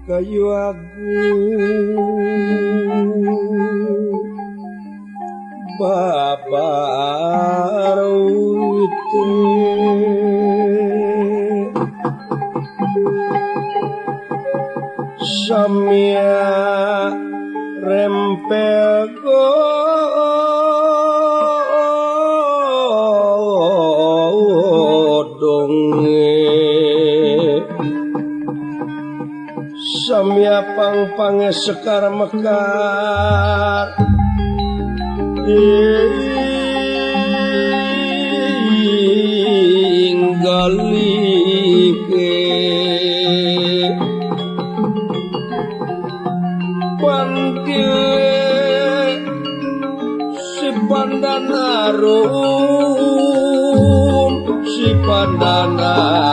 Kayu agung babaruite samia rempel godonge samia pang-pange sekar mekar inggalike pantile si pandan arum si pandan arum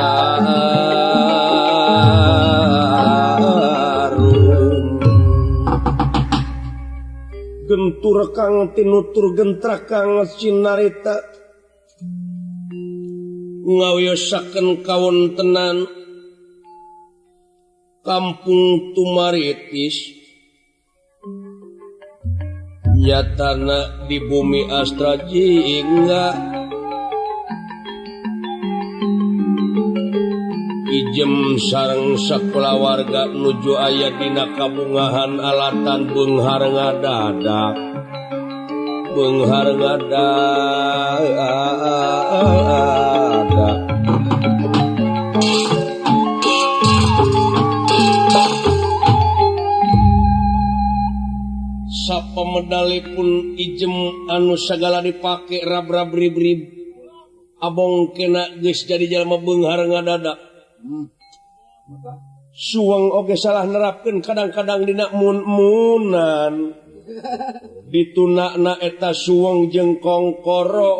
gentur kang tinutur gentrak kang sinarita ngawiyosaken kawontenan kampung Tumaritis nyatana di bumi Astra Jingga ijem sareng sakulawarga nuju aya dina kabungahan alatan beunghar ngadadak beunghar ngadadak. Sapamedalipun ijem anu sagala dipake rab-rab rib-rib abong kena geus jadi jalma beunghar ngadadak. Suweng oge salah nerapkeun kadang-kadang dina mun-munan ditunakna eta suweng jeung kongkoro.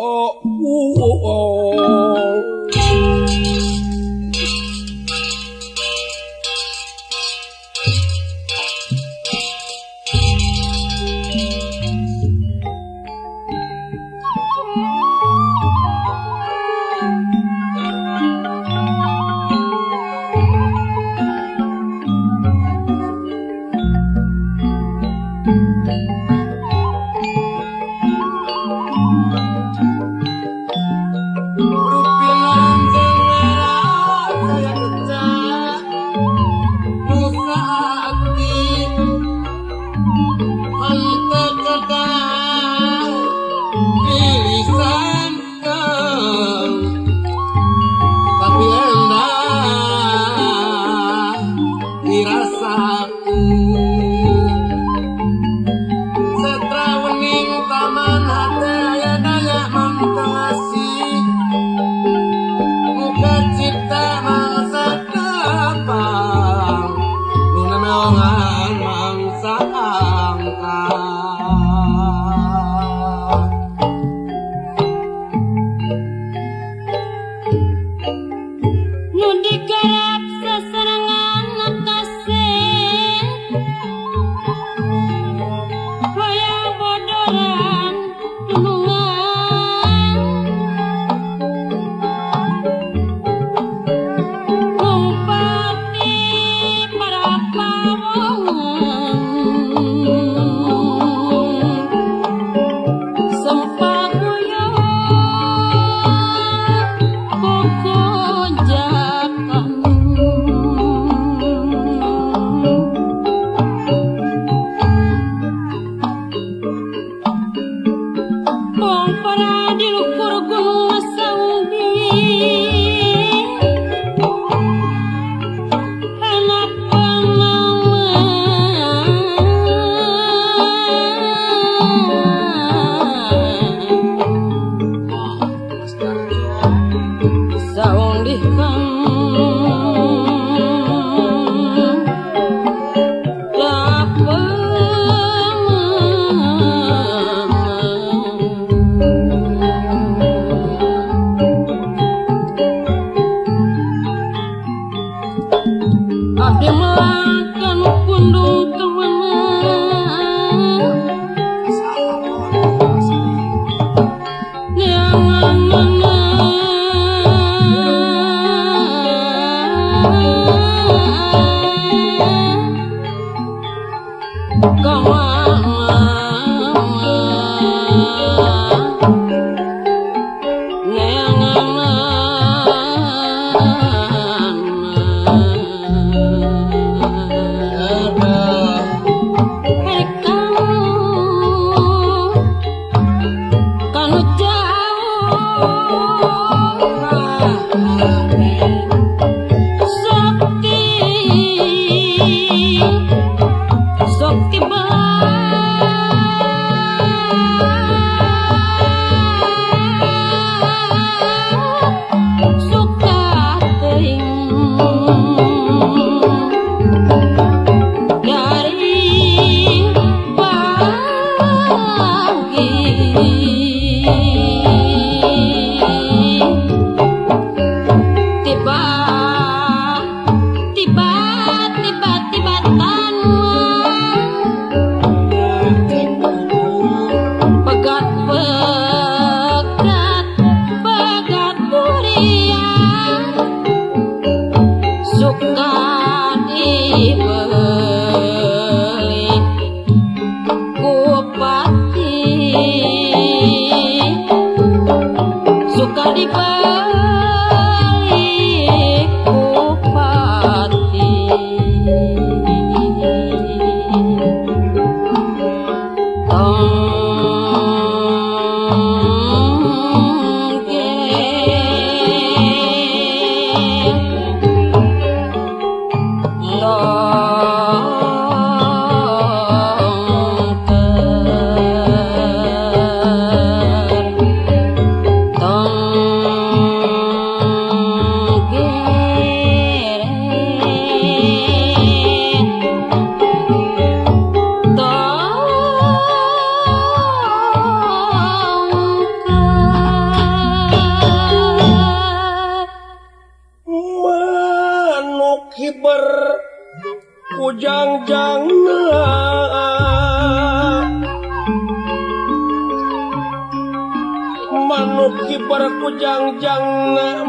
Kujang-jang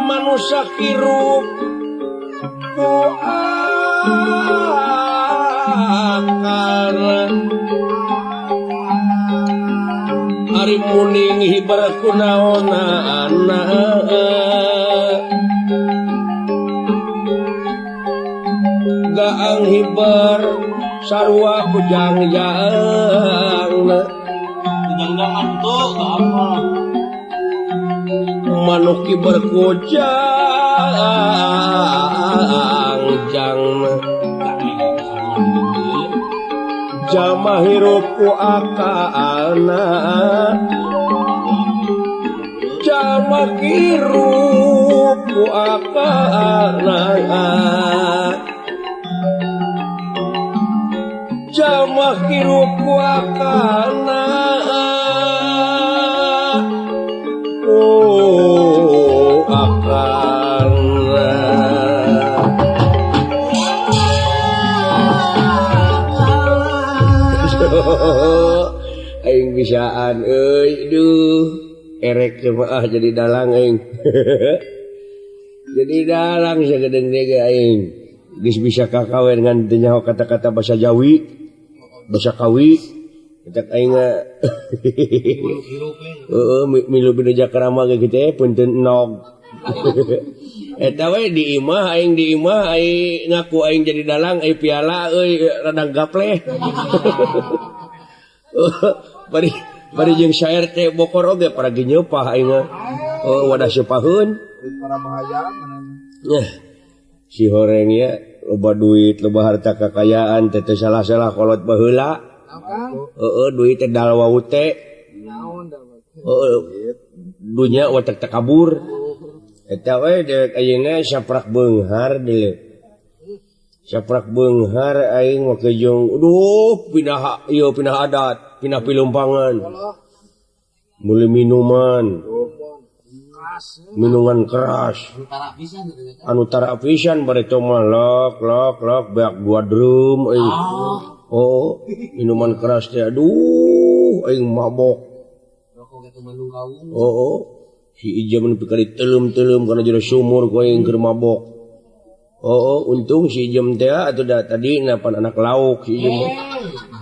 manusia hirup ku akar ari muning hibar kunaonana gaang hibar sarua kujang-jang kujang-jangan tuh apa manuk kibar kujang-jang jama hirup ku akalna jama hirup ku akalna jama hirup ku akalna oh akalna. Aing bisaan euy duh erek jemaah jadi dalang aing. Jadi dalang sagedeung ge aing geus bisa kakawen ngan teu nyaho kata-kata basa Jawi, basa Kawi. Ceuk aing heeh milu binu jakrama ge kitu punten nog. Eta we di imah aing di imah aing ngaku aing jadi dalang aing piala euy radang gapleh. Bari bari jeung syair teh bokor oge paragi nyeupah aing mah. Oh wadah seupaheun. Si horeng ya loba duit loba harta kekayaan teh teu salah-salah kolot baheula. Heeh duit teh dalwau teh. Heeh dunya watek takabur. Eta we dewek ayeuna saprak beunghar deuleu. Saprak beunghar aing make jeung aduh pindah ieu pindah adat, pindah pilumpangan. Meuli minuman. Minuman keras. Anu tara pisan bari teh mah lok lok lok beak dua drum euy. Oh, minuman keras teh aduh aing mabok. Oh, si Ijam nepi ka diteulem-teulem kana jero sumur ku aing keur mabok. Oh, untung si Ijam teh atuh da tadi napan anak lauk si Ijam.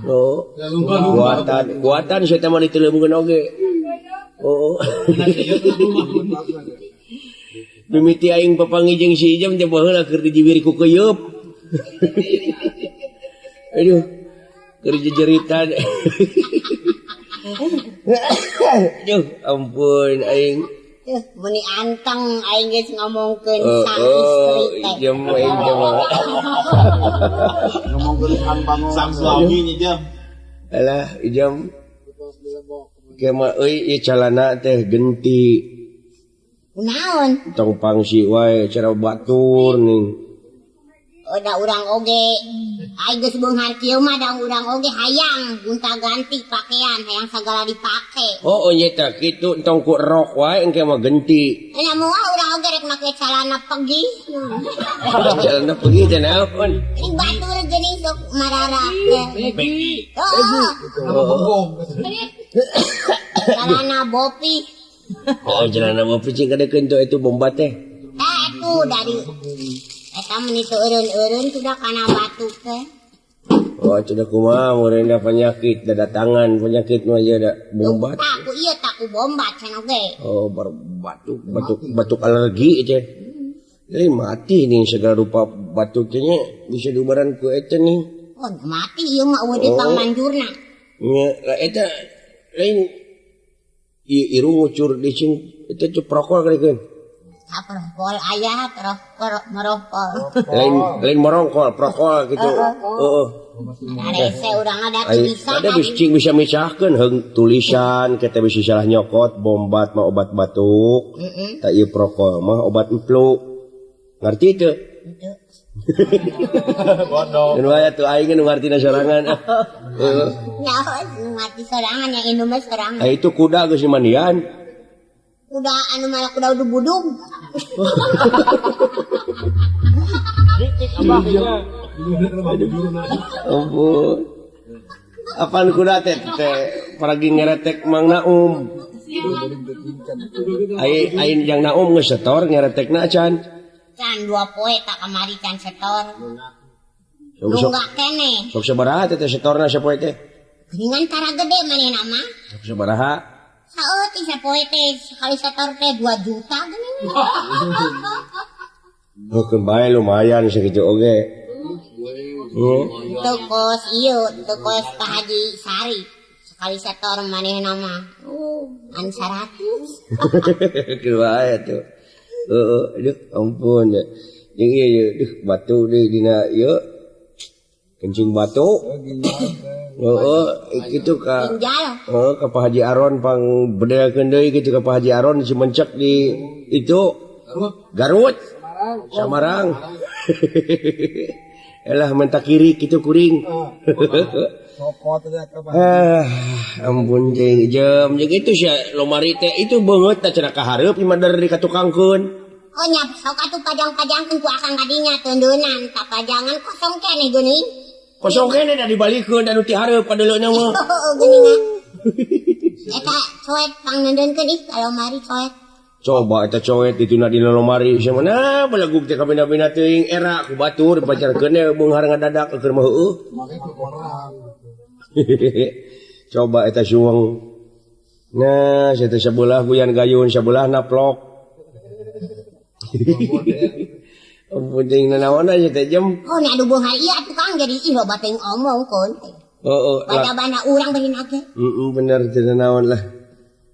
Oh, buatan buatan saya teh mah diteuleumkeun oge. Oh. Mimiti aing papanggih jeung si Ijam teh baheula keur dijiwir ku keuyeup. Aduh, keur jejeritan. Aduh, ampun aing. Meni anteng aing geus ngomongkeun sang istri teh. Jam aing teh mah. Ngomongkeun sang suami nya jam. Alah, jam. Kema euy ieu calana teh genti. Kunaon? Tong pangsi wae cara batur ning. Da urang oge aing geus beunghar kieu mah da urang oge hayang gonta-ganti pakaian hayang sagala dipake. Oh nya tah kitu entong ku rok wae engke mah genti. Nya moal urang oge rek make calana pegi. Calana pegi teh naon? Ning batur geuning sok mararak. Pegi. Oh. Calana bopi. Oh calana bopi cing kadekeun tuh itu bomba teh. Tah atuh dari eta meni teu eureun-eureun sudah kana batuk teh. Oh, sudah kumaha meureun penyakit datangan penyakit mah ieu da bombat. Tak ku ieu tak ku bombat cenah oge. Oh, batuk batuk batuk alergi teh. Jadi mati nih segala rupa batuk teh nya bisa diubaran ku eta nih. Oh, mati ieu mah eueuh di pangmanjurna. Nya eta lain irung ngucur dicing eta teh prokol karikeun. Prokol aya prokol merokol. Lain merongkol prokol gitu. Heeh. Arese urang ada bisa. Ada cing bisa misahkeun heung tulisan kita bisa salah nyokot bombat mah obat batuk. Tak ieu prokol mah obat emplu. Ngerti teu? Henteu. Bodoh. Nu aya tuh aing nu ngartina sorangan. Heeh. Nyaho nu ngarti sorangan yang indung mah sorangan. Itu kuda geus dimandian. Kuda anu malah kuda udug-udug. Ampun. Apaan kuda teh teh paragi ngeretek Mang Naum. Aing yang Naum geus setor ngeretekna acan. Can dua poe tak kamari can setor. Lunggak keneh. Sok sabaraha teh setorna sapoe teh? Geuningan tara gede manehna mah. Sok sabaraha? Saeutik sapoe teh sekali setor teh 2 juta geuning. Heukeun bae lumayan sakitu oge. Teu kos ieu, teu kos Pak Haji Sari. Sekali setor manehna mah. An 100. Kieu wae atuh. Heeh, aduh ampun ya. Jeung ieu duh batu deui dina ieu. Kencing batu. Heeh, kitu ka. Heeh, ka Pak Haji Aron pang bedelkeun deui kitu ka Pak Haji Aron si mencek di itu Garut. Samarang. Elah mentak kiri kitu kuring. Ampun jeung jam jeung itu sia lomari teh itu beungeut teh cenah ka hareup ieu dari ka tukangkeun. Oh nya sok atuh pajang-pajangkeun ku akang kadinya teundeunan ka pajangan kosong keneh geuning. Kosong keneh da dibalikeun da nu ti hareup ka deuleuna mah. Heueuh geuningan. Eta coet pangneundeunkeun ih ka lomari coet. Coba eta coet dituna dina lomari sia mah belegug teh kabina-bina teuing era ku batur dipacarkeun we beunghar ngadadak keur mah heueuh. Coba eta suweng. Nah, sia teh sabelah guyan gayun sabelah naplok. Penting nanaon aja teh jem. Oh, nya anu beunghar ieu atuh Kang jadi ih loba teuing omong keun. Heeh. Bada-bada urang bari nage. Heeh, bener teu nanaon lah.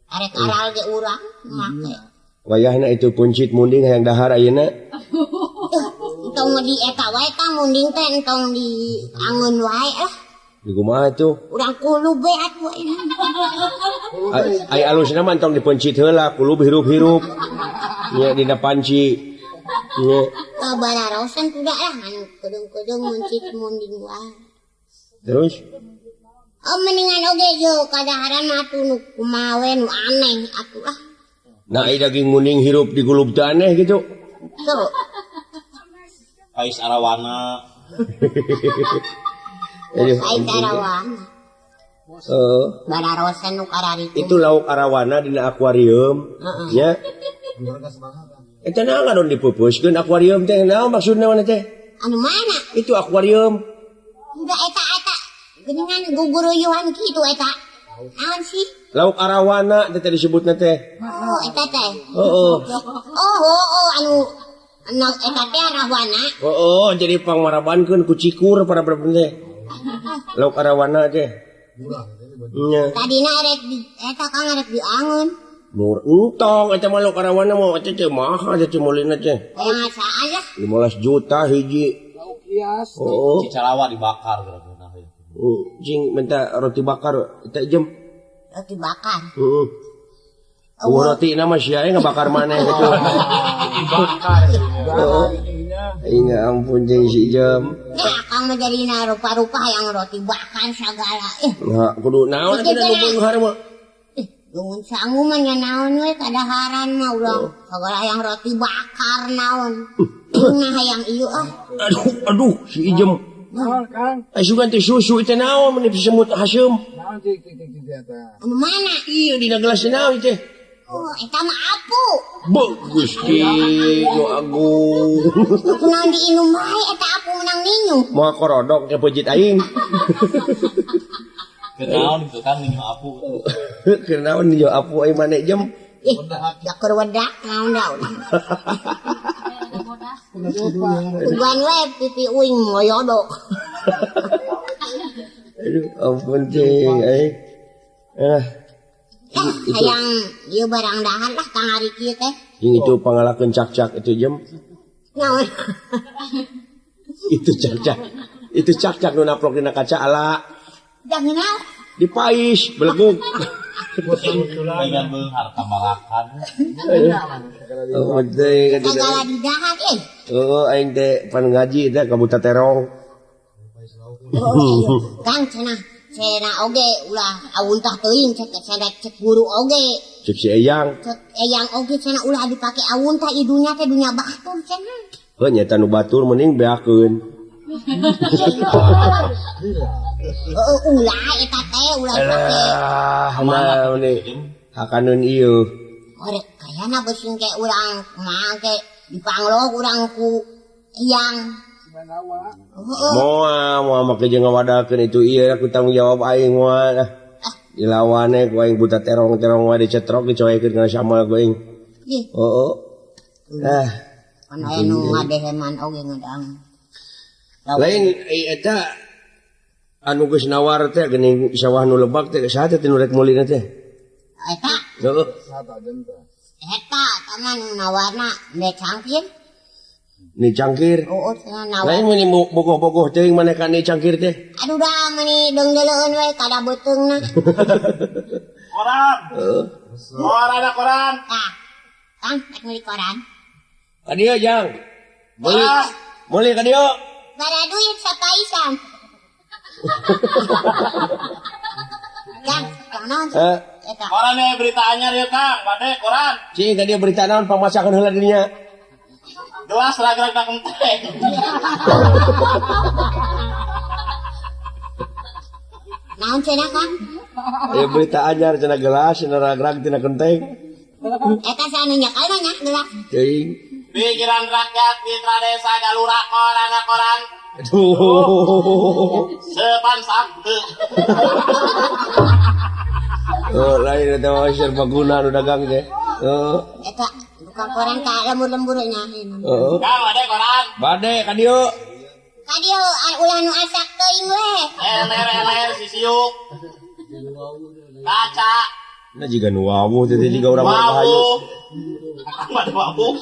Arek aral ge urang make. Wayahna itu puncit munding hayang dahar ayeuna. Entong di eta wae Kang munding teh entong di angeun wae lah. Di kumaha tuh? Urang kulub we atuh ayeuna. Ai alusna mah entong dipencit heula, kulub hirup-hirup. Nya dina panci. Nya. Bararosan kuda lah anu kedeung-kedeung mencit munding wae. Terus? Oh mendingan oge yo kadaharan mah atuh nu kumaha we nu aneh atuh ah. Nah, ai daging munding hirup digulub teh aneh gitu. Tuh. Ais arawana. Ais arawana. Bararosan nu kararitu. Itu lauk arawana dina akuarium, nya. Eta naon ngadon dipupuseun akuarium teh naon maksudna mana teh? Anu mana? Itu akuarium. Udah eta geuningan guguruyuhan kitu eta. Naon sih? Lauk arawana teh disebutna teh. Oh, eta teh. Heeh. Oh, oh, anu eta teh arawana. Heeh, jadi pangmarabankeun ku cikur para berpen teh. Lauk arawana teh. Nya. Tadina rek di eta Kang rek diangeun. Mur entong eta mah lauk arawana mah eta teh mahal teh meulina teh. Hayang lah. 15 juta hiji. Lauk hias. Oh. Cicalawa dibakar geura. Jing minta roti bakar eta jem. Roti bakar. Heeh. Oh, roti na mah sia ngabakar maneh gitu. Dibakar. Heeh. Inga ampun jeung si Jem. Ya akang mah jadina rupa-rupa hayang roti bakar sagala. Nah, kudu naon atuh nu beunghar mah. Lungun sangu mah nya naon we kadaharan mah urang sagala hayang roti bakar naon. Nah hayang ieu ah. Aduh, aduh si Ijem. Naon Kang? Asugan teh susu teh naon mun semut haseum. Naon cik cik cik eta. Anu mana? Iya dina gelas naon teh. Oh, eta mah apu. Beuh Gusti nu agung. Kunaon diinum wae eta apu menang ninyu. Moal korodok teh peuncit aing. Kenaon itu kan ninyu apu. Kenaon ninyu apu aing maneh jem. Ih, da keur wedak naon daun. Tugan we pipi uing moyodok. Aduh, ampun cing aing. Hayang ieu barang dahar lah Kang Ari kieu teh. Jeung itu pangalakeun cakcak itu jem. Naon? Itu cakcak. Itu cakcak nu naplok dina kaca ala. Jangan dipais belegug. Dengan beunghar tambalakan. Oh, teh sagala didahar euy. Heeh, aing teh pan ngaji teh ka buta terong. Oh, Kang cenah cenah oge ulah awuntah teuing cek cenah cek guru oge. Cek si Eyang. Cek Eyang oge cenah ulah dipake awuntah idunya teh dunya batur cenah. Heuh nya nu batur mending beakeun. Heeh ulah eta teh ulah dipake. Ah, naon deui? Hakaneun ieu. Horek kayana beuseung ke urang kumaha ke dipanglog urang ku Eyang. Moal moal make jeung ngawadalkeun itu ieu aku tanggung jawab aing moal. Dilawane ku aing buta terong-terong wae dicetrok dicoekeun kana samal ku aing. Heeh. Ah. Kan aya nu ngadeheman oge ngadang. Lain eta anu geus nawar teh geuning sawah nu lebak teh saha teh nu rek meulina teh? Eta. Heeh. Eta taman nu nawarna ne cangkir. Ni cangkir. Oh, cenah nawar. Lain meuni bogoh-bogoh teuing maneh ka ni cangkir teh. Aduh dah meuni deungdeuleun we kada beuteungna. Koran. Heeh. Koran ada koran. Tah. Kang rek meuli koran. Ka dieu Jang. Meuli. Meuli ka dieu. Bara duit sapaisan. Kang, kang naon? Eta. Koran we berita anyar ieu Kang, bade koran. Cing ka dieu berita naon pangmasakeun heula di dinya. Gelas ragrag na kenteng. Naon cenah Kang? Ya berita anyar cenah gelas cenah ragrag tina kenteng. Eta saha nu nyekalna nya gelas. Teuing. Pikiran rakyat mitra desa Galura koran koran. Aduh. Sepan sabtu. Oh, lain eta mah serbaguna nu dagang teh. Heeh. Eta tukang koran ka lembur-lembur nya. Heeh. Kang bade koran. Bade ka dieu. Ka dieu ulah nu asak teuing we. Eler-eler sisiuk. Kaca. Nah jiga nu wawuh teh jiga urang mah hayu. Akang bade wawuh.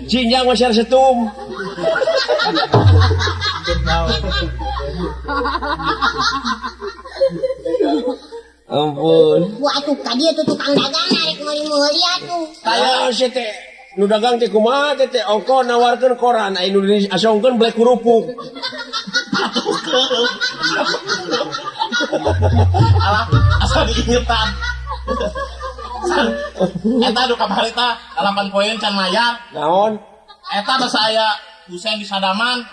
Cinjang masih setum. Ampun. Wah atuh ka dieu tuh tukang dagang narik meuli-meuli atuh. Aya si teh nu dagang teh kumaha teh teh ongko nawarkeun koran aya nu asongkeun black kerupuk. Alah asa diingetan. Eta nu kamari tah 8 poin can mayar. Naon? Eta basa aya Husein di Sadaman.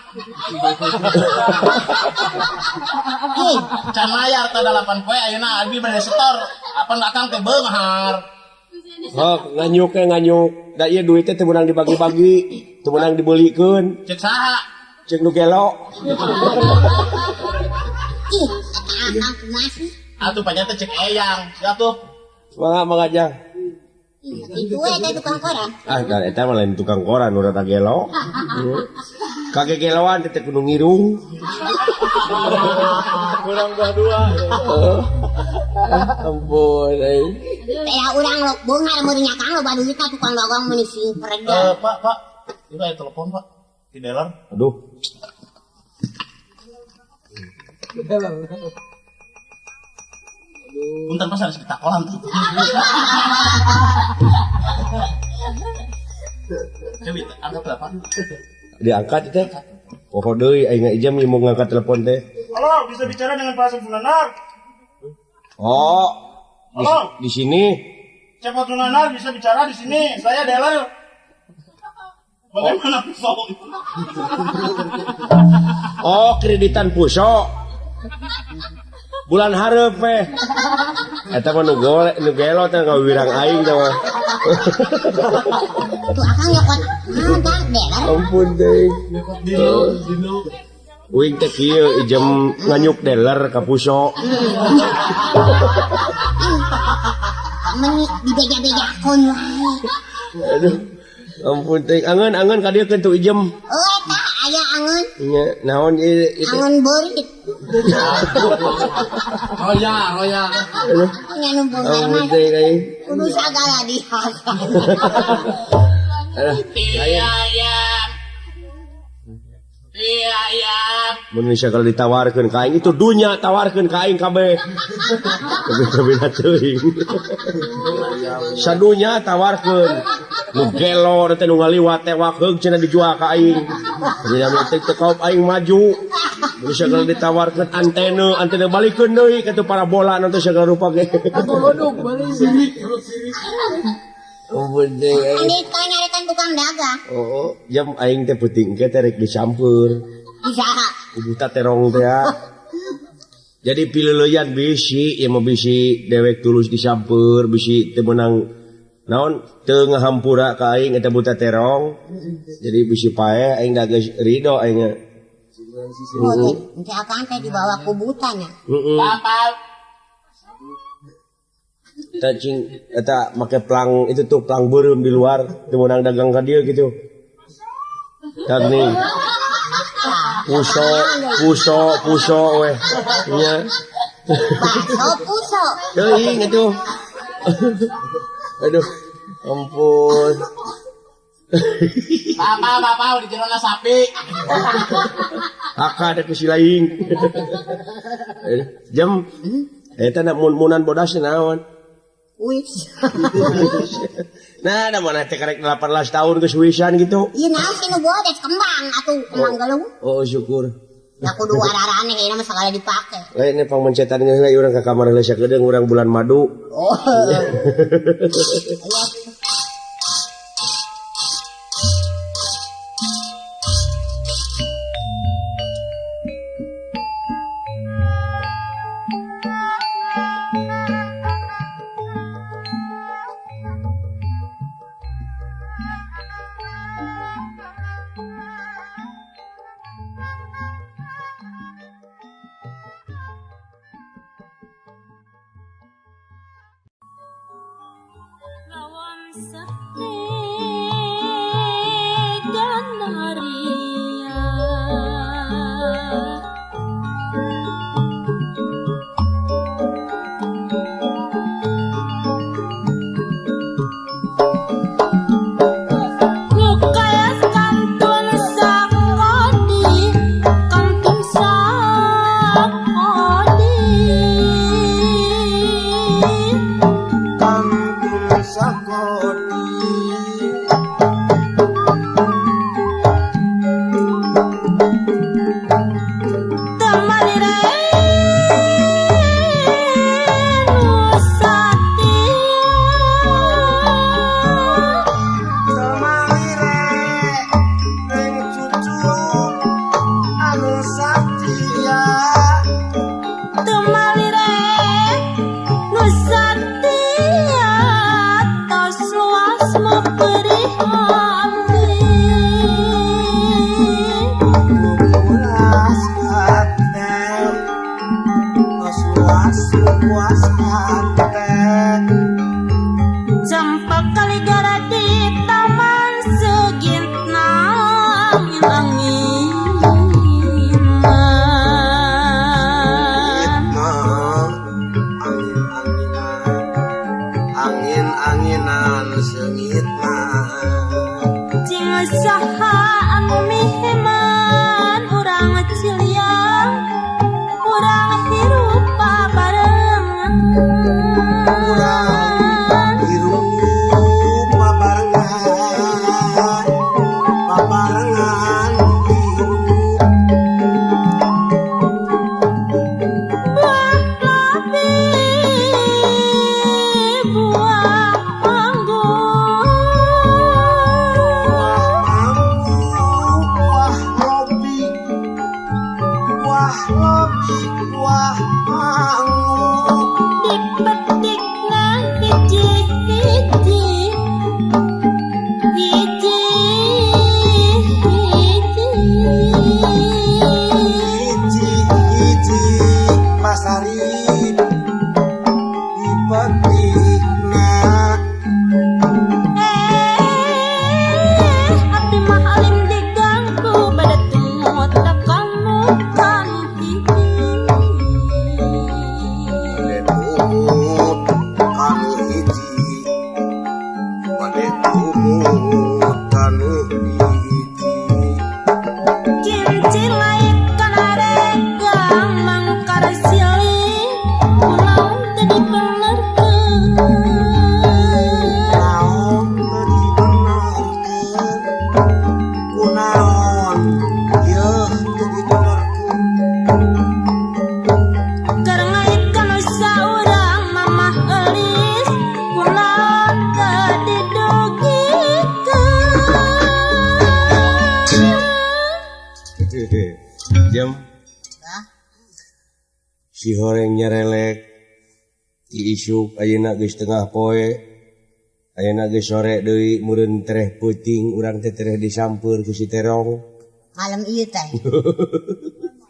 Can mayar teh 8 poe ayeuna abi bade setor. Apan akang teh beunghar. Oh, nganyuk ke nganyuk. Da ieu duit teh teu meunang dibagi-bagi, teu meunang dibelikeun. Cek saha? Cek nu gelo. Ih, eta akang kumaha sih? Atuh panyata cek Eyang. Sia tuh. Mangga mangga Jang. Itu we teh tukang koran. Ah, kan eta mah lain tukang koran nu rada gelo. Kagegeloan teh kudu ngirung. Kurang dua. Ampun euy. Teh urang lo beunghar mun nya Kang loba duitna tukang dagang meuni sing pereg. Pak, Pak. Ieu aya telepon, Pak. Di dealer. Aduh. Punten Mas harus ditakolan tuh. Coba angkat telepon. Diangkat teh. Poho deui aing ijam mau ngangkat telepon teh. Halo, bisa bicara dengan Pak Sunanar? Oh. Halo. Di sini. Cepot Sunanar bisa bicara di sini. Saya dealer. Bagaimana puso? Oh, kreditan puso. Bulan hareup we. Eta mah nu gole, nu gelo teh ngawirang aing teh mah. Tuh akang nyokot naon tah dealer. Ampun teh. Uing teh kieu ijem nganyuk dealer ka puso. Meni dibeja-bejakeun wae. Aduh. Ampun teh, angeun-angeun ka dieu keun tuh ijem. Oh eta aya Nya naon ieu itu? Angon beurit. Roya, roya. Nya nu beunghar mah. Kudu sagala dihiasan. Ayam. Ayam. Mun sagala ditawarkeun ka aing itu dunya tawarkeun ka aing kabeh. Kabeh teuing. Sadunya tawarkeun. Nu gelo teh nu ngaliwat tewak heug cenah dijual ka aing. Jadi teh teu kaop aing maju. Mun sagala ditawarkeun antena, antena balikeun deui ka teu parabola nu teh sagala rupa ge. Sirik, sirik. Andi ka nyarekan tukang dagang. Oh, jam aing teh peuting ge teh rek dicampur. Bisa. Kubuta terong teh. Jadi pileuleyan bisi, ieu mah bisi dewek tulus disampeur, bisi teu meunang naon teu ngahampura ka aing eta buta terong. Jadi bisi paeh aing da geus rido aing. Heeh. Engke akang teh dibawa ku buta nya. Heeh. Cing eta make plang itu tuh plang beureum di luar teu meunang dagang ka dieu gitu. Tah nih. Puso, puso, puso weh. Nya. Baso puso. Teuing atuh. Aduh, ampun. Bapak, bapak di jerona sapi. Haka ada ku si laing. Jam eta na mun-munan bodas naon? Wis. Nah, da mana teh karek 18 tahun geus wisan gitu. Ieu naon sih nu bodas kembang atuh, kembang gelung. Oh, syukur. Da kudu araraneh ieu mah sagala dipake. Lain pangmencetan geus lah urang ka kamar heula sakedeung urang bulan madu. Oh. Abdi mah alim diganggu pada tumut. Si horeng nyerelek ti isuk ayeuna geus tengah poe. Ayeuna geus sore deui meureun tereh peuting urang teh tereh disampeur ku si terong. Malam ieu teh.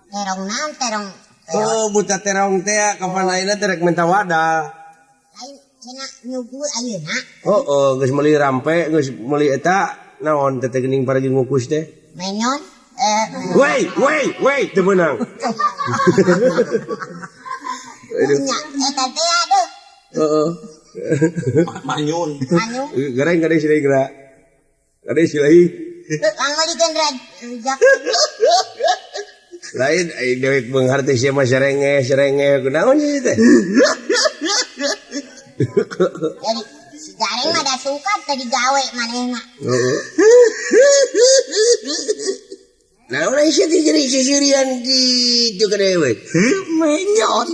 Terong naon terong? Oh, buta terong teh kapan ayeuna teh rek minta wadah. Lain cenah nyuguh ayeuna. Heeh, geus meuli rampe, geus meuli eta naon teh geuning paragi ngukus teh. Menyon. Wei, wei, wei, teu meunang. Nya, eta teh aduh. Heeh. Manyun. Manyun. Gareng gade silai geura. Gade silai. Lang meulikeun rujak. Lain ai dewek beunghar teh sia mah serenge-serenge kunaon sih teh. Jadi si Gareng mah da suka teh digawe manehna. Heeh. Nah, orang sia teh jadi sisirian kitu ka dewek. Menyon.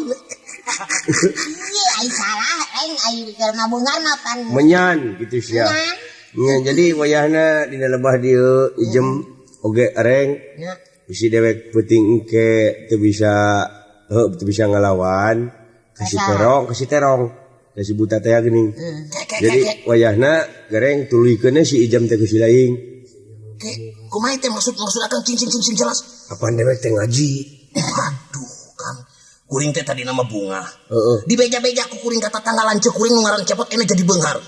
Iya, ai salah, lain ai keur mah beunghar mah pan. Menyan kitu sia. Nya jadi wayahna dina lebah dieu ijem oge reng. Bisi dewek peuting engke teu bisa heuh teu bisa ngalawan ka si terong, ka si buta teh geuning. Jadi wayahna gereng tuluykeun si ijem teh ku si laing. Kumaha teh maksud akang cing cing jelas. Apaan dewek teh ngaji? Aduh, Kang. Kuring teh tadi nama bunga. Heeh. Dibeja-beja ku kuring ka tatangga lanceuk kuring nu ngaran cepot ene jadi beunghar.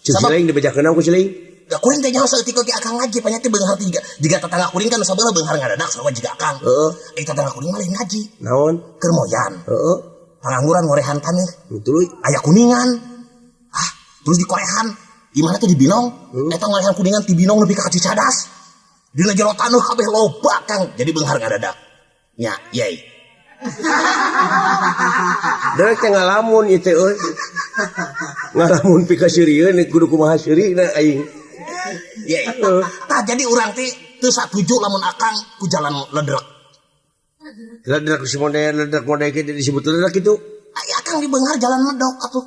Cek si laing dibejakeun ku si laing. Da kuring teh nyaho saeutik oge akang ngaji panya teh beunghar tiga. Jiga tetangga kuring kan sabelah beunghar ngadadak sarua jiga akang. Heeh. Eh tetangga kuring mah lain ngaji. Naon? Keur moyan. Heeh. Pangangguran ngorehan taneuh. Tuluy aya kuningan. Ah, terus dikorehan. Imahna teh di Binong. Eta ngorehan kuningan ti Binong nepi ka Cicadas. Dina jero taneuh kabeh loba Kang. Jadi beunghar ngadadak. Nya, yey. Dewek teh ngalamun ieu teh euy. Ngalamun pikaseurieun kudu kumaha seurina aing. Yey. Tah jadi urang teh teu satuju lamun akang ku jalan ledrek. Ledrek si model ledrek model kitu disebut ledrek kitu. Ai akang di beunghar jalan medok atuh.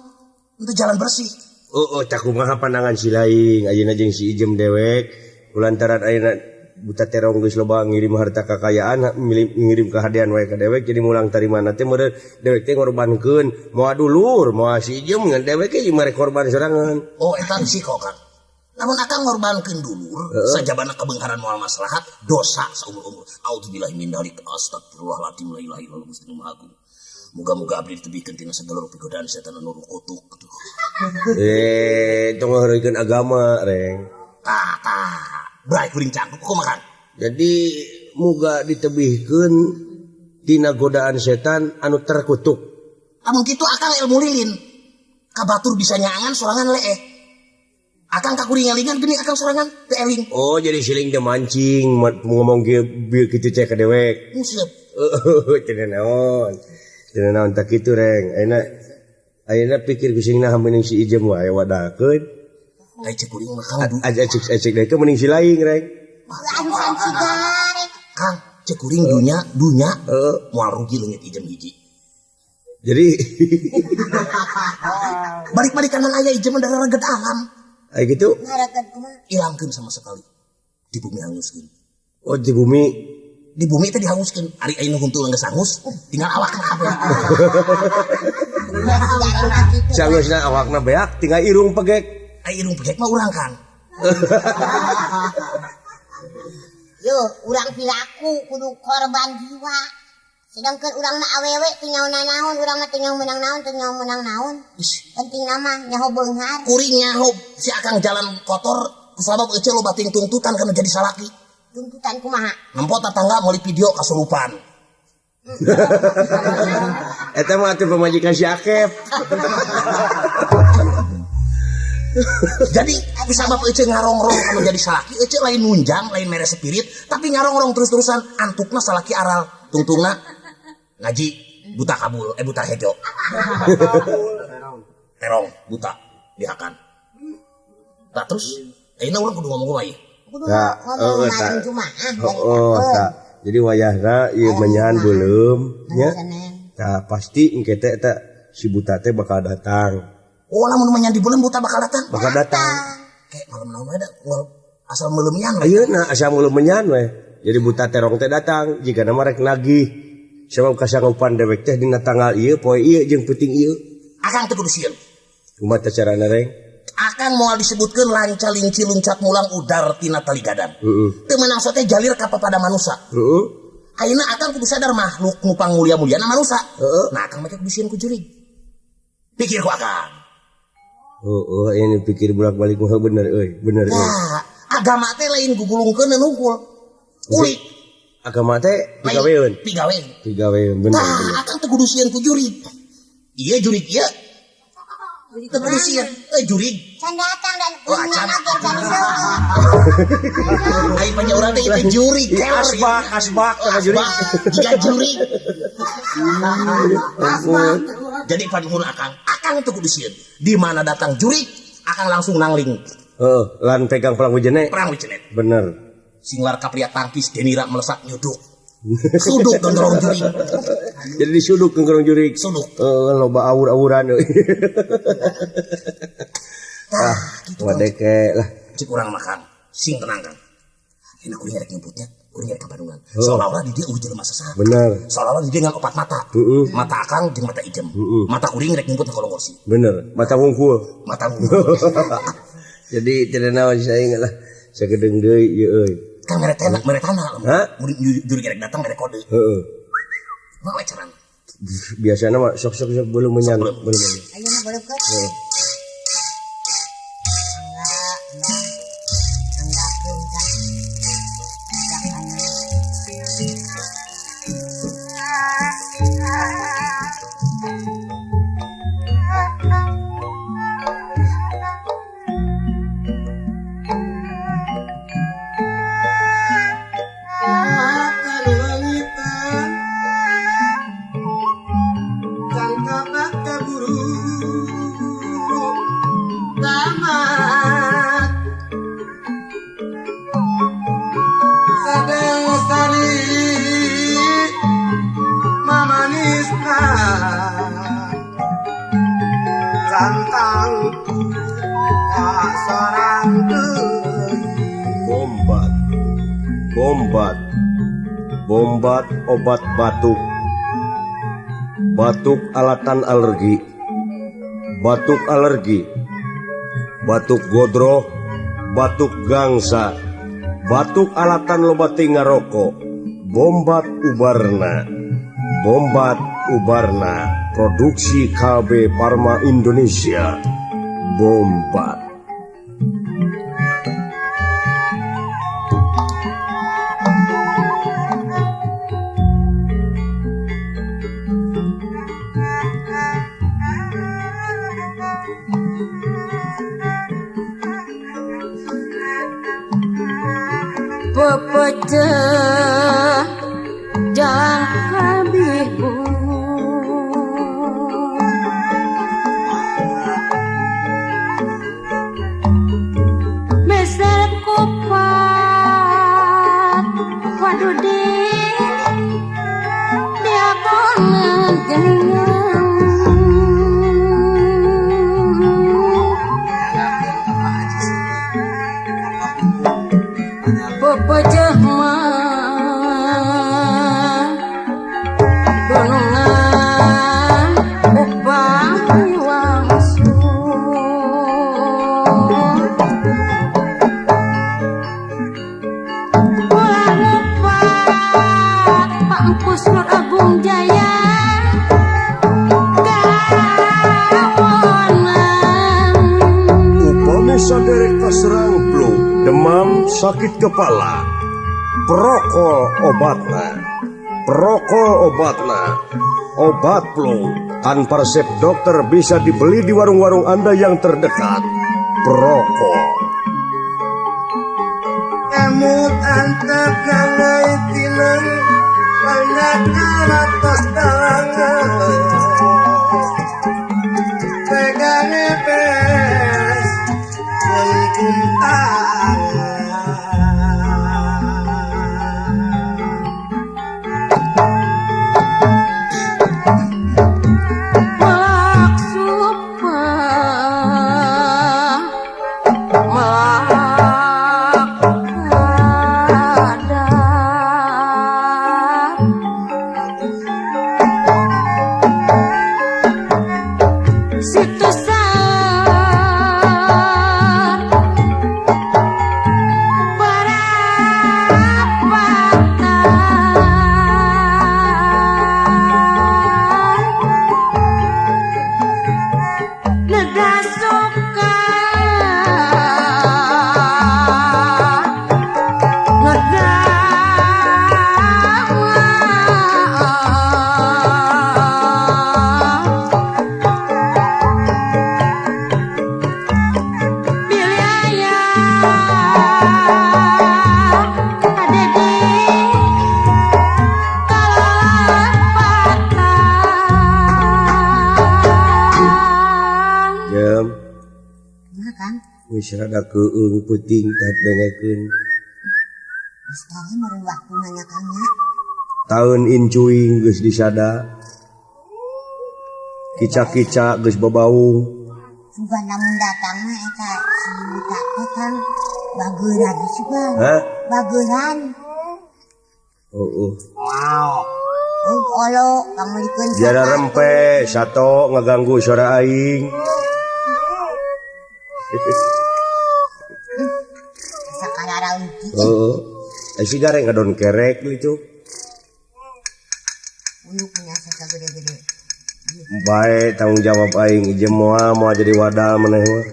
Untuk jalan bersih. Oh, tah kumaha pandangan si laing ayeuna jeung si ijem dewek kulantaran ayeuna buta terong geus loba ngirim harta kakayaan ngirim kahadean wae ka dewek jadi mulang tarimana teh meureun dewek teh ngorbankeun moal dulur moal si ijem ngan dewek ge mere korban sorangan. Oh, eta risiko Kang. Lamun akang ngorbankeun dulur sajabana kabeungharan moal maslahat dosa saumur-umur. Auzubillahi min dzalik astagfirullahaladzim la ilaha illallah muslim agung. Muga-muga abdi ditebihkeun tina sagala rupi godaan setan anu kutuk. Tong ngaheureuykeun agama reng. Tah tah. Brai kuring cangkuk kumaha Kang? Jadi muga ditebihkeun tina godaan setan anu terkutuk. Lamun kitu akang ilmu lilin. Ka batur bisa nyaangan sorangan leeh. Akang ka kuring ngelingan geuning akang sorangan teu eling. Oh, jadi siling teh mancing ngomong kieu kitu teh ka dewek. Siap. Teu naon. Teu naon tak kitu reng. Ayeuna ayeuna pikir kusingna mending si ijem wae wadakeun. Ai cek kuring mah Kang. Aja cek deui mending si laing reng. Kang, cek kuring dunya moal rugi leungit ijem hiji. Jadi balik-balik kanan aya ijem darah reget alam. Ai kitu? Ilangkeun sama sekali. Di bumi hanguskeun. Oh, di bumi. Di bumi teh dihanguskeun. Ari ayeuna huntul geus hangus, tinggal awakna kabeh. Sanggeusna awakna beak tinggal irung pegek. Ai irung pegek mah urang Kang. Yo, urang pilaku kudu korban jiwa. Sedangkan urang mah awewe teu nyaho naon, urang mah teu nyaho meunang naon, teu nyaho meunang naon. Penting mah nyaho beunghar. Kuring nyaho si akang jalan kotor kusabab ece loba ting tuntutan kana jadi salaki. Tuntutan kumaha? Nempo tatangga meuli video kasurupan. Eta mah atuh pamajikan si Akep. Jadi kusabab ece ngarongrong kana jadi salaki, ece lain nunjang, lain mere spirit, tapi ngarongrong terus-terusan antukna salaki aral, tungtungna ngaji buta kabul, buta hejo. Terong buta dihakan. Tak terus ayeuna urang kudu ngomong kumaha ieu? Kudu ngomong Jumaah. Oh, tak. Jadi wayahna ieu menyahan beuleum nya. Tah pasti engke teh eta si buta teh bakal datang. Oh, lamun menyan di bulan buta bakal datang. Bakal datang. Kayak malam naon ada asal meuleumian. Ayeuna asal meuleumian we. Jadi buta terong teh datang jika nama rek nagih. Sebab kasanggupan dewek teh dina tanggal ieu poe ieu jeung peuting ieu. Akang teu kudu sieun. Kumaha teh carana reng? Akang moal disebutkeun lanca linci luncat mulang udar tina tali gadang. Heeh. Teu meunang sote jalir ka papada manusa. Heeh. Ayeuna akang kudu sadar makhluk nu pangmulia-muliana manusa. Heeh. Nah akang mah kudu sieun ku jurig. Pikir ku akang. Heeh, ini pikir bolak-balik mah bener euy, bener euy. Nah, agama teh lain gugulungkeun nungkul. Ulik. Agama teh pigaweun. Pigaweun. Pigaweun bener. Tah, akang teu kudu sieun ku jurig. Ieu jurig ieu. Teu kudu sieun, jurig. Can datang dan acan. Ai panyaurang teh ieu jurig. Asbak, asbak sama jurig. Jiga jurig. Asbak. Jadi panuhun akang, akang teu kudu sieun. Di mana datang jurig, akang langsung nangling. Heeh, lan pegang perang wijene. Perang wijene. Bener. Singlar kapria tangkis denira melesak nyuduk. Suduk gendrong jurig. Jadi disuduk gendrong jurig. Suduk. Loba awur-awuran euy. Tah, kitu wadeke lah. Cik urang makan, sing tenang Kang. Enak kuring rek nyebutnya, kuring rek ka Bandungan. Seolah-olah di dieu eueuh jelema sesat. Bener. Seolah-olah di dieu ngan opat mata. Mata akang jeung mata ijem. Mata kuring rek nyebut ka kolongorsi. Bener, mata wungkul. Mata wungkul. Jadi tidak naon saya lah. Sagedeung deui ieu euy. Kang mere tanah, mere tanah. Hah? Mun jurig rek datang mere kode. Heeh. Mah we carana. Biasana mah sok-sok sok belum menyan, belum. Ayeuna beuleupkeun. Heeh. Bombat, bombat, bombat obat batuk, batuk alatan alergi, batuk alergi, batuk godroh, batuk gangsa, batuk alatan loba ngaroko, bombat ubarna, bombat ubarna, produksi KB Parma Indonesia, bombat. Pepecah jalan kabibu meser kupat waduh di diakonan geningan pepecah mah gunungan upang wangsul ulah lupa Pak Engkus Nur Agung Jaya kawonan. Upami saderek kaserang flu, demam, sakit kepala, prokol obatna, prokol obatna, obat flu tanpa resep dokter bisa dibeli di warung-warung Anda yang terdekat. Prokol. Emut antep nangai tineng banyak atas tangan pegange pes lengkum tangan. Melak supa melak kadar Geus rada keueung peuting teh dengekeun. Geus tahu meureun waktuna nya Kang nya. Taun incuing geus disada. Kica-kica geus babaung. Sugan lamun datang mah eta si buta teh Kang bageuran sugan. Hah? Bageuran. Oh. Wow. Oh, olo pangulikeun. Jara rempe sato ngaganggu suara aing. Sakarara uji. Heeh. Si gareng ngadon kerek gitu. Uyuk nya sagede-gede. Bae tanggung jawab aing ieu moal moal jadi wadal maneh mah.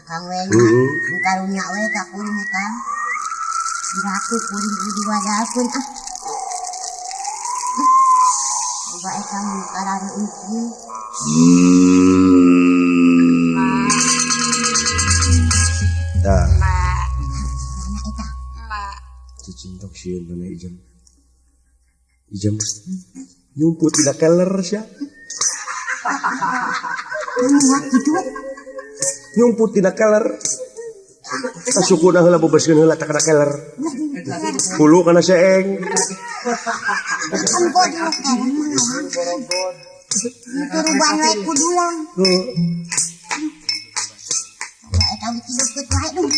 Kang we. Heeh. Karunya we ka kuring Kang. Diraku kuring diwadalkeun ah. Bae kamu karare uji. Tah. Cicing tok sieun maneh ijem. Ijem nyumput dina keler sia. Nyumput dina keler. Kasukuna heula bebeskeun heula tak kana keler. Hulu kana seeng. Turuban wae kudulang. Eta wiki deukeut wae duh.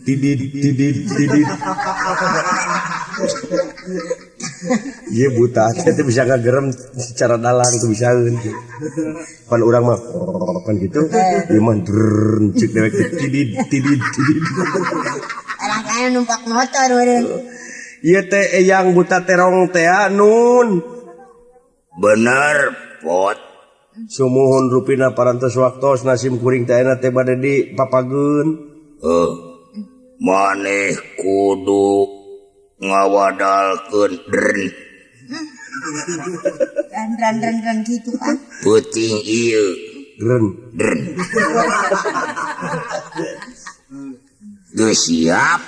Tidid tidid tidid. Iya buta teh bisa ngagerem secara dalang tuh bisaeun. Pan urang mah pan gitu. Ieu mah drrrn cek dewek tidid tidid tidid. Arah numpak motor eureun. Ieu teh eyang buta terong teh nun. Bener pot. Sumuhun rupina parantos waktos nasim kuring teh ayeuna teh bade di papageun. Maneh kudu ngawadalkeun dren. Dren dren dren kitu kan. Peuting ieu. Dren dren. Geus siap.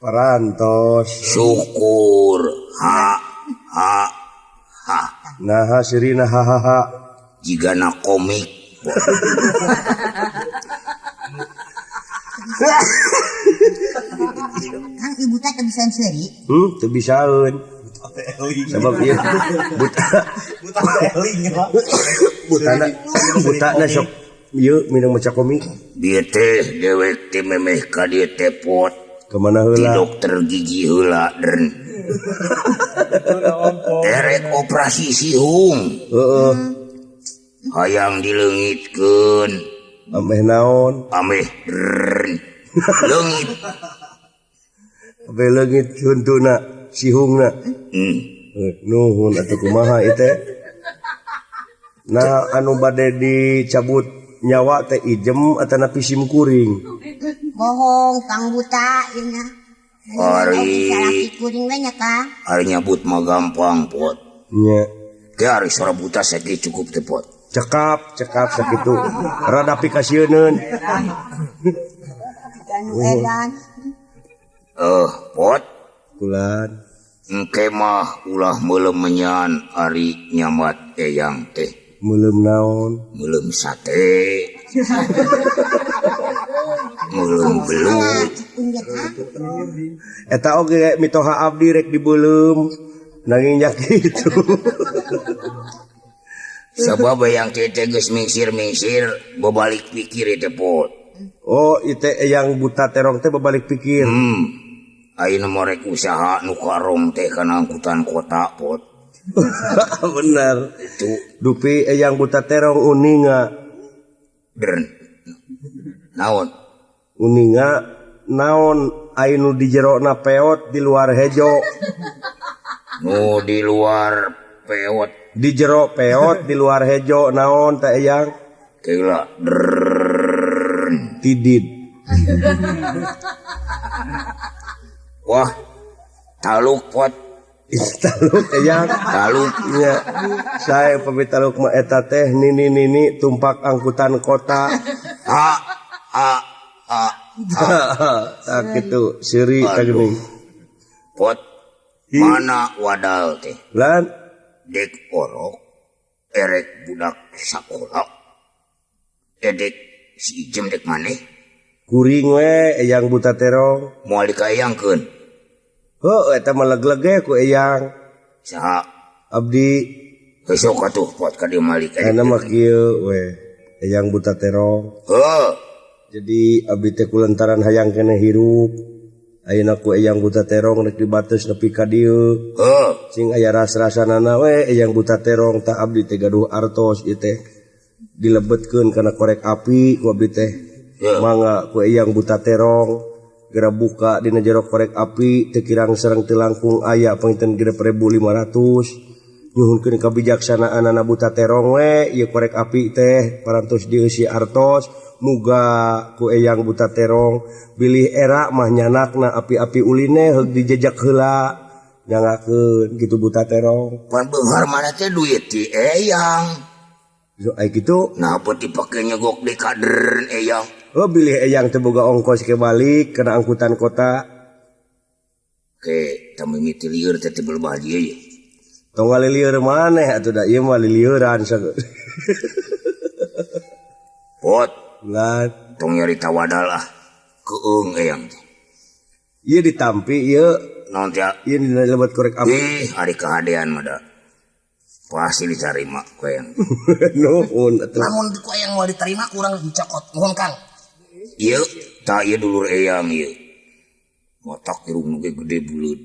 Parantos. Syukur. Ha ha ha. Naha sirina ha ha ha. Jigana komik. Kang ibu teh teu bisaeun seuri? Teu bisaeun. Sabab ieu buta buta eling. Butana butana sok ieu minang maca komik. Dieu teh dewek teh memeh ka dieu teh pot. Ka mana heula? Di dokter gigi heula dren. Erek operasi sihung. Heeh. Hayang dileungitkeun. Ameh naon? Ameh leungit. Ameh leungit huntuna sihungna. Nuhun atuh kumaha ieu teh? Nah anu bade dicabut nyawa teh ijem atanapi sim kuring. Bohong Kang buta ieu nya. Ari kuring we nya Kang. Ari nyabut mah gampang pot. Nya. Teh ari sora buta sakieu cukup teh pot. Cekap, cekap sakitu. Rada pikasieuneun. Anu edan. Pot. Kulan. Engke mah ulah meuleum menyan ari nyamat eyang teh. Meuleum naon? Meuleum sate. Meuleum belut. Eta oge mitoha abdi rek dibeuleum nanging nya kitu. Sabab yang teh geus mingsir-mingsir bebalik pikir teh pot. Oh, ieu yang buta terong teh bebalik pikir. Ayeuna mah rek usaha nu karong teh kana angkutan kota pot. Bener. Itu dupi yang buta terong uninga. Dren. Naon? Uninga naon anu di jerona peot di luar hejo. Nu di luar peot. Di jero peot di luar hejo naon teh eyang? Keula tidid. Wah, Taluk pot. Taluk eyang. Taluk nya. Saya pamit taluk mah eta teh nini-nini tumpak angkutan kota. Ha ha ha. Tak kitu seuri tah geuning. Pot mana wadal teh? Lan dek orok erek budak sakola. Edek si Ijem dek maneh? Kuring we eyang buta terong. Moal dikaeyangkeun. Heuh eta mah leg-lege ku eyang. Saha? Abdi. Besok atuh pot ka dieu malik. Kana mah kieu we eyang buta terong. Heuh. Jadi abdi teh kulantaran hayang keneh hirup. Ayeuna ku eyang buta terong rek dibates nepi ka dieu. Heuh. Sing aya ras-rasanana we eyang buta terong ta abdi teh gaduh artos ieu teh. Dilebetkeun kana korek api ku abdi teh. Mangga ku eyang buta terong geura buka dina jero korek api teu kirang sareng teu langkung aya panginten 6.500 nyuhunkeun kabijaksanaanana buta terong we ieu korek api teh parantos dieusi artos muga ku eyang buta terong bilih era mah nyanakna api-api uline heug dijejak heula nyangakeun kitu buta terong. Pan beunghar mana teh duit ti eyang. So, ay gitu. Nah, apa dipake nyegok di kader eyang? Oh, bilih eyang teu boga ongkos ke balik kena angkutan kota. Oke, tah mimiti lieur teh teu beuleuh dieu ye. Tong ngalilieur maneh atuh da ieu mah lilieuran. Pot, lan tong nyarita wadal ah. Keung eyang teh. Ieu ditampi ieu. Naon teh? Ieu dina lebet korek api. Ih, ari kahadean mah da. Pasti diterima ku eyang. Nuhun atuh. Lamun ku eyang moal diterima kurang dicokot. Nuhun Kang. Ieu tah ieu dulur eyang ieu. Motak irung nu gede buleud.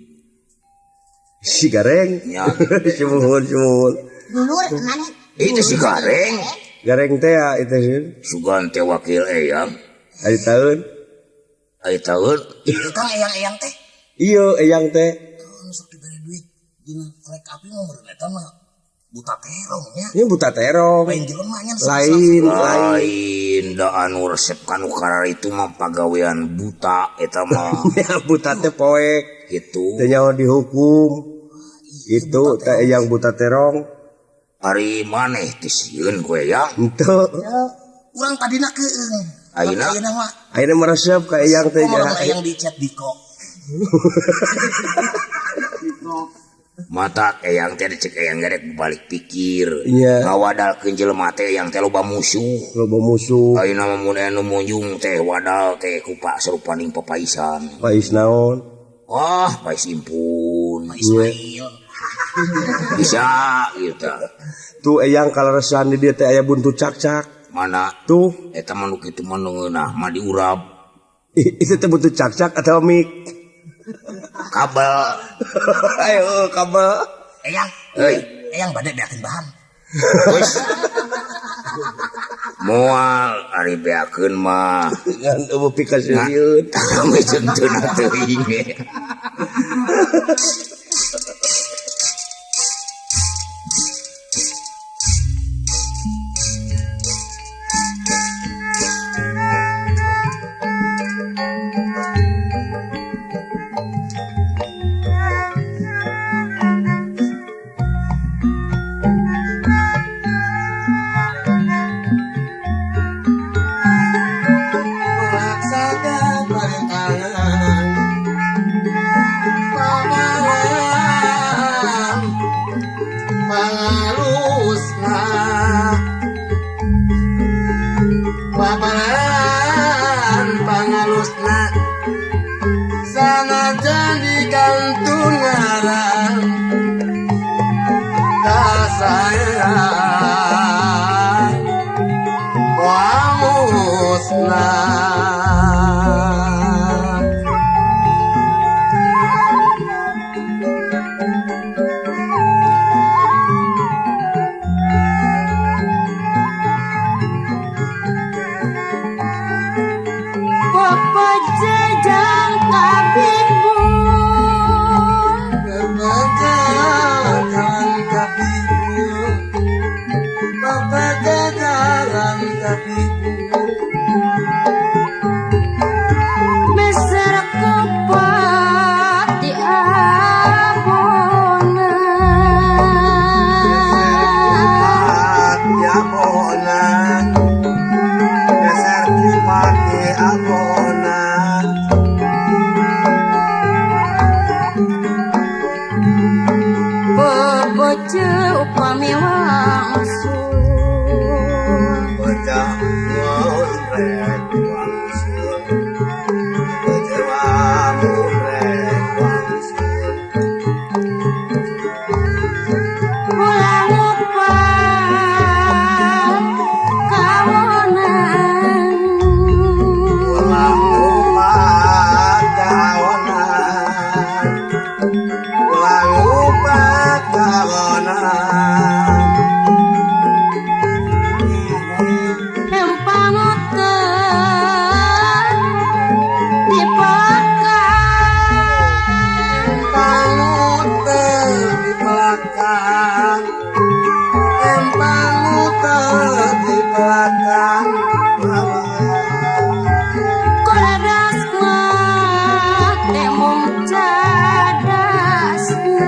Si Gareng. Nya. Sumuhun sumuhun. Dulur maneh? Itu si Gareng. Gareng teh ya itu sih. Sugan teh wakil eyang. Ari taun. Ari taun. Ieu Kang eyang-eyang teh. Ieu eyang teh. Sok dibere duit dina korek api mah meureun eta mah. Buta terong nya. Ini buta terong. Lain jelema nya. Lain, lain da anu resep kanu karar itu mah pagawean buta eta mah. Ya buta teh poek gitu. Teu nyaho dihukum. Itu teh eyang buta terong. Ari maneh teh sieun ku eyang. Henteu. Urang tadina keung. Ayeuna mah. Ayeuna meresep ka eyang teh. Eyang dicet diko. Mata eyang teh cek eyang gerek balik pikir. Iya. Ngawadalkeun jelema teh eyang teh loba musuh. Loba musuh. Ayeuna mah mun anu munjung teh wadal teh ku Pak Serupaning papaisan. Pais naon? Wah, pais impun. Ismail. Bisa gitu. Tuh eyang kaleresan di dieu teh aya buntu cakcak. Mana? Tuh eta mah nu kitu mah nu ngeunah mah diurap. Itu teh buntu cakcak atau mik? Kabel. Ayo kabel. Eyang, euy, eyang bade beakeun bahan. Geus. Moal ari beakeun mah. Ngan eueuh pikaseurieun. Tah geus centeuna teuing. Meser kupat di Diaponan Bebece upami wangsul Bocah mun rek wangsul Bocah mun rek wangsul Ulah ngupat kawonan Ulah ngupat kawonan Ulah ngupat kawonan Empang utek dipelakan Empang utek dipelakan Empang utek dipelakan Koledas mah teh mung cadasna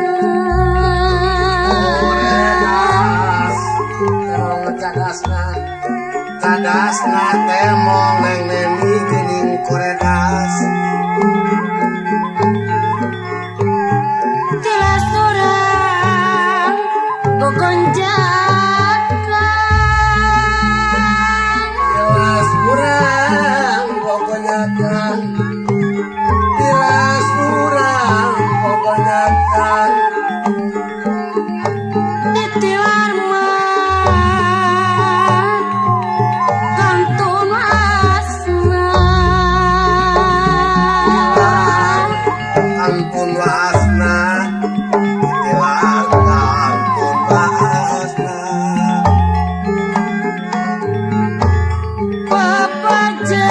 Koledas temong cadasna Cadasna temong neng neni geuning koredas Tilas urang gogonjakan Tilas urang gogonjakan Tilas urang gogonjakan Ditilar mah kantun wasna Kantun wasna Ditilar kantun wasna Pepaje